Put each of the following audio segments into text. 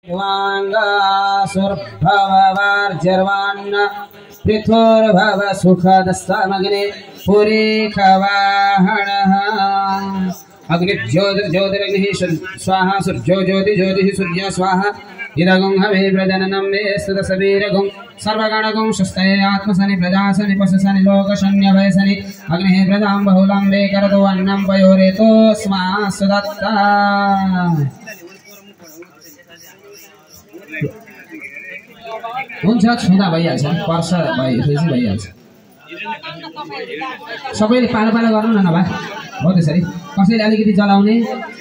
वांगासुरभववार्जर्वान्न पृथुर्भव सुखदस्तमग्ने पुरीखवाहणः अग्निज्योतिर्ज्योतिरग्निः स्वाहा सूर्योज्योतिः सूर्य स्वाहा इदगुं हवे प्रजननं मे स्तुतसवीरगुं सर्वगणगुं सुस्तये आत्मसनि प्रजासनि पशुसनि लोकशन्यभयसनि अग्निः प्रजां बहुलं वे करतो अन्नं पयोरेतो स्मा सुदत्ता हुन्छ छुँदा भइहाल्छ वर्ष भएपछि भइहाल्छ सबैले पालो पालो गर्नु न नभए हो त्यसरी कसैले अलिकति जलाउने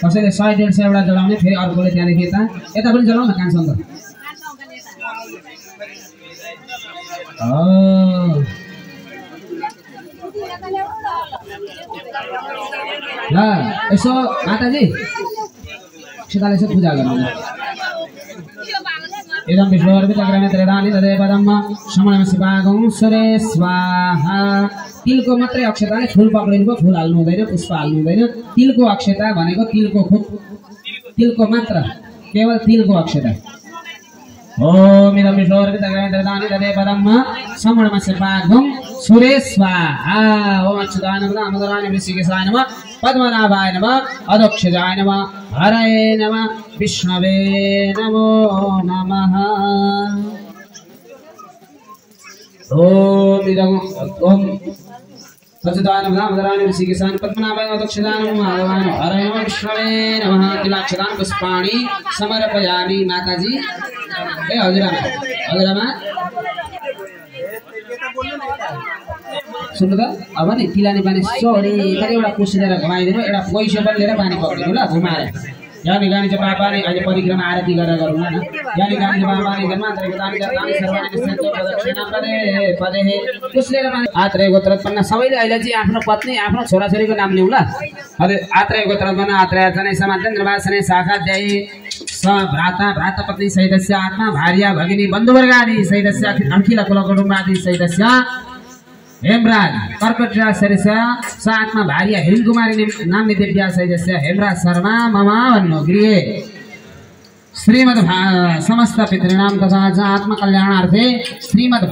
कसैले 100-150 एउटा जलाउने फेरि अर्कोले त्यहाँदेखि यता पनि जलाउन कान्छौँ ल यसो माताजी सीताले यसो पूजा गर्नु इदं विश्वोर्वितग्रमे त्रिदानि तदेवदम्म समयम शिवागं सुरे स्वाहा तिलको मात्रै अक्षताले फूल पक्रिनु फूल हाल्नु हुँदैन पुष्प हाल्नु हुँदैन तिलको अक्षता भनेको तिलको मात्र केवल तिलको अक्षता ओम इदं विश्वोर्वितग्रमे त्रिदानि तदेवदम्म समयम शिवागं सुरे स्वाहा ओम अच्युताय नमः दामोदराय ऋषिकेशाय नमः पद्मनाभाय नमः अदक्षजाय नमः हरये नमः विष्णवे नमो नमः ओम इदं ओम अच्युताय नमः दामोदराय ऋषिकेशाय पद्मनाभाय अदक्षजाय नमः हरये नमः विष्णवे नमः तिलाक्षदान पुष्पाणि समर्पयामि माताजी ए हजुरआमा सुन्नु त अब नि तिलानी पानी सोरी एउटा कुसी लिएर घुमाइदिनु एउटा पैसा पनि लिएर पानी पक्रिनु ल घुमाएर यानी गानी चाहिँ पापाले अहिले परिक्रमा आरती गरेर गरौँ न यानी गानी चाहिँ पापाले जन्मान्तरको दानी दानी सर्वाणि सन्तो प्रदक्षिणा पदे पदे कुसलेर पानी आत्रेय गोत्रोत्पन्न सबैले अहिले चाहिँ आफ्नो पत्नी आफ्नो छोराछोरीको नाम लिउँ ल अहिले आत्रेय गोत्रोत्पन्न आत्रेय अर्चने समान्द्रवासने शाखाध्यायी भ्राता भ्राता पत्नी सहितस्य आत्मा भार्या भगिनी बन्धुवर्गादि सहितस्य अखिल कुलकुटुम्बादि सहितस्य हेमराज कर्कटराज सरिस्य स आत्मा भार्या हिरण कुमारी नाम देव्या सहितस्य हेमराज शर्मा ममा भन्नु गृहे श्रीमद् समस्त पितॄणां तथा आत्मकल्याणार्थे श्रीमद्